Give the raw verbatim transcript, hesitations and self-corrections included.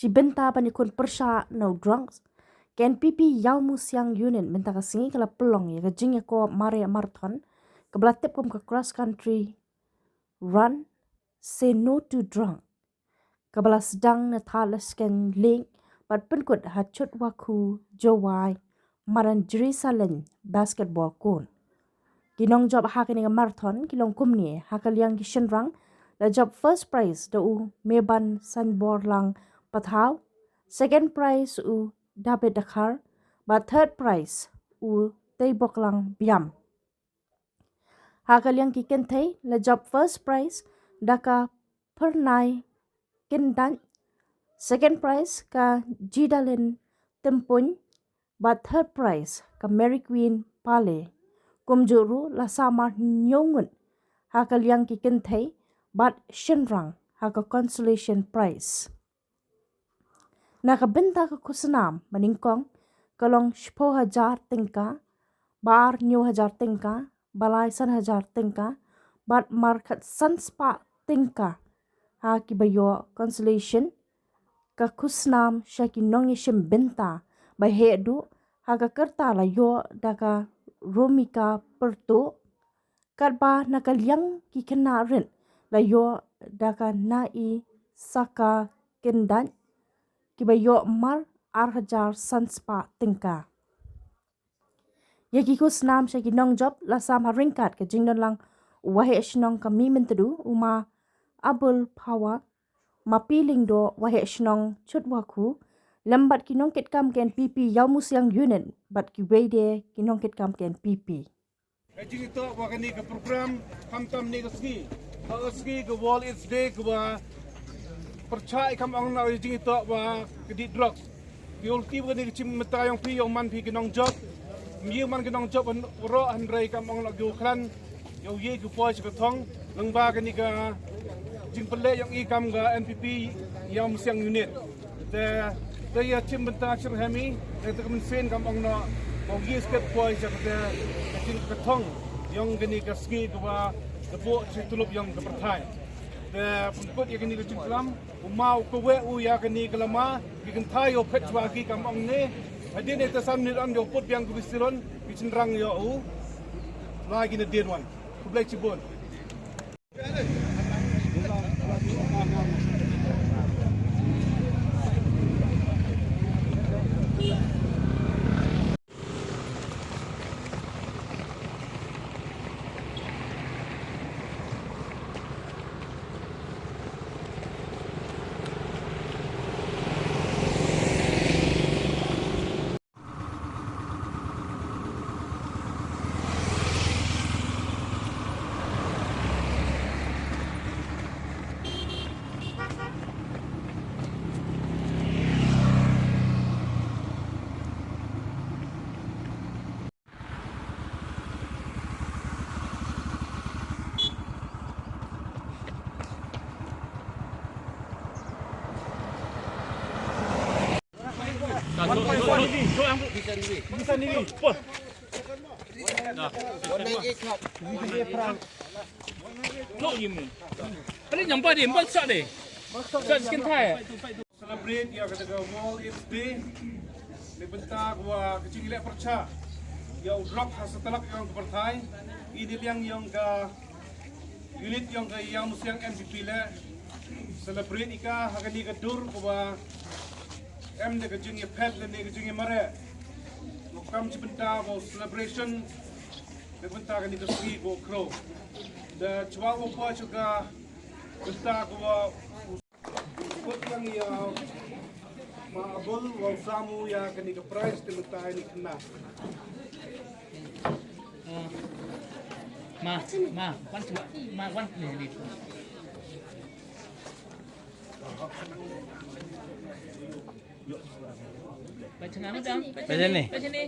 Ki bynta ban ïakhun pyrshah na u drugs, ka N P P Ïawmusiang Unit mynta ka sngi ka la pynlong ïa ka jingïakop mareh marathon kaba la tip kum ka cross country run, Say No to Drug, kaba la sdang na Thadlaskein Lake bad pynkut ha Chutwakhu, Jowai, madan Jrisaleng Basketball Court. Ki nongjop ha kane ka marathon ki long kumne: ha ka liang ki shynrang la jop first prize da u Meban Sanborlang Pathaw, second prize u David Dkhar, bad third prize u Teiboklang Biam. Ha ka liang ki kynthei la jop first prize da ka Phyrnai Kyndait, second prize ka Jidalin Tympuin, bad third prize ka Mary Queen Pale. Kumjuh ruh la samar hynñiew ngut ha ka liang ki kynthei bad shynrang ha ka consolation prize. Na ka bynta ka khusnam ba nyngkong ka long shiphew hajar tyngka, ba ar hynñiew hajar tyngka, ba lai san hajar tyngka, bad markhat san spah tyngka ha kiba ïoh consolation. Ka khusnam sha ki nongïashim bynta ba heh duh ha ka rta la ïoh da ka Romika Pyrtuh, katba na ka liang ki khynnah rit la ïoh da ka Naisaka Kyndait, kiba ïoh mar ar hajar san spah tyngka. Ïa ki khusnam sha ki nongjop la sam ha ryngkat ka jingdonlang u Waheh Shnong ka Mihmyntdu, u Ma Abul Phawa, Ma Pi Lyngdoh, Waheh Shnong Chutwakhu, lem bad ki nongkitkam ka N P P Ïawmusiang Unit bad kiwei de ki nongkitkam ka N P P. Ka jingïatoh wa kane ka program, khamtam ne ka sngi, ha ka sngi ka World AIDS Day, ka wa pyrchah, kam ong na ka jingïatoh wa ka dih drugs. Ki ulti wa kane ka chim mata yong phi, yong man phi ki nongjop, ym ye man ki nongjop waroh, hynrei kam ong na ki u khlan, yow ye ki poi sha ka thong, lyngba kane ka jingpynleh yong i kam ka N P P Ïawmusiang Unit. Te, te ïa chim bynta chim hemi, te te ka mynsiem kam ong noh, ko ngi skep poi sha kate ka jingkathong yong kane ka sngi ka wa ka buh chi tulup yong ka pyrthai. Te pynkut ïa kane ka jingklam, u ma u kaweh u ïa kane ka lama, ki kynthai ïoh phet chwa ki kam ong ne, hadien te san minit an ïoh put biang ka bistiron, ki chynrang ïoh u, la ki na dien wan. Khublei chibun. Celebrate ïa kata ka World AIDS Day. Ni bynta ka wa ka jingleh pyrchah ïa u drok ha satlak yong ka pyrthai. Ini liang yong ka unit yong ka Ïawmusiang N P P leh celebrate ïa ka ha kani ka dur ka wa em da ka jingïaphet lane ka jingïamareh. Ngam kam chi bynta wa celebration da bynta kani ka sngi ko kro. Da chwa wa poi chuka bynta ka wa kut lang ïa ma abul wa samu ïa kani ka prize te mynta ini kena. Ma, ma, wan chuwa, ma, wan ni ni. Baca nama dong? Baca ni. Baca ni.